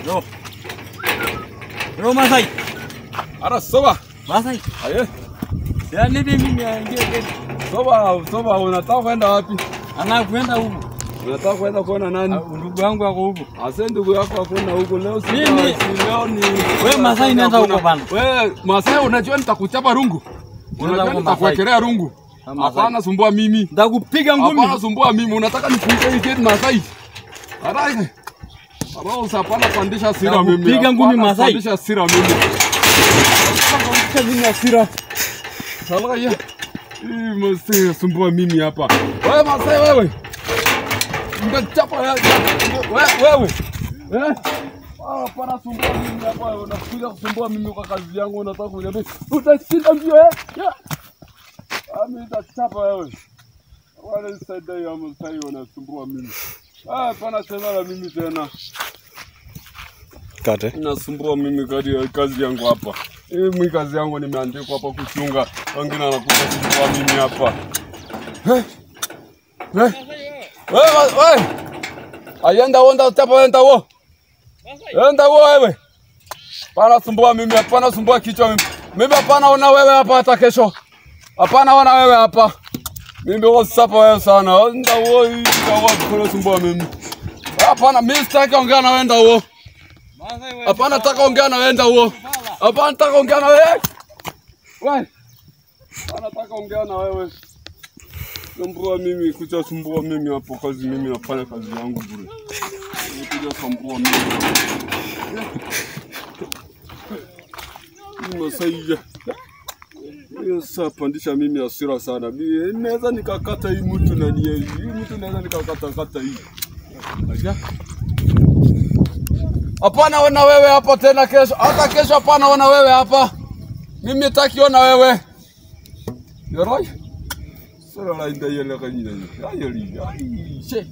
Bro. Bro Masai. Ara soba. Masai. Aye. Yaani mimi niingie. Soba, soba unataka kwenda wapi? Ana kwenda huko. Unataka kwenda kuona nani? Ndugu yangu ako huko. Ase ndugu yako akona huko leo si mimi. Leo ni wewe Masai nenda huko bana. Wewe Masai unajua nitakuchapa rungu. Unajua nitakuwekelea rungu. Hapana sumbua mimi. Nitakupiga ngumi. Hapana sumbua mimi. Unataka nikuite hii gate Masai? Haraka. Hapana hapana pandisha hasira mimi. Nitakupiga ngumi Masai. Pandisha hasira mimi. Pandisha mimi hasira. Salaka ya. Hii Masai sumbua mimi hapa. Wewe Masai wewe. Nitachapa wewe. Eh? Hapana sumbua mimi hapa. Unakuja kusumbua mimi kwa kazi yangu unataka kuniambia. Utashinda mbio eh? Mimi nitachapa wewe. Wale sasa ya Masai wanasumbua mimi. Ah, hapana tena na mimi tena. Kate. Nasumbua mimi kazi yangu hapa. Mimi kazi yangu nimeandikwa hapa kuchunga. Wengine wanakuja kusumbua mimi hapa. Eh? Eh? Wewe wewe. Ayenda wenda chapa enda wo. Enda wo wewe. Hapana sumbua mimi, hapana sumbua kichwa mimi. Mimi hapana ona wewe hapa hata kesho. Hapana ona wewe hapa. Mimi wasapa wewe sana. Enda wo, enda wo kuna sumbua mimi. Hapana mimi sitaki ongea na wewe enda wo. Hapana nataka ongea na wewe enda wo. Hapana nataka ongea na wewe. Wewe. Hapana nataka ongea na wewe. Sumbua mimi, kuja sumbua mimi hapo kazi mimi nafanya kazi yangu bure. Kuja sumbua mimi. Masai. Sasa pandisha mimi hasira sana. Mimi naweza nikakata hii mtu na ni hii mtu naweza nikakata kata hii. Aja. Hapana ona wewe hapa tena kesho. Hata kesho hapana ona wewe hapa. Mimi sitaki ona wewe. Yoroi. Sura la inda yele kanyina. Ayoli. Ai. She.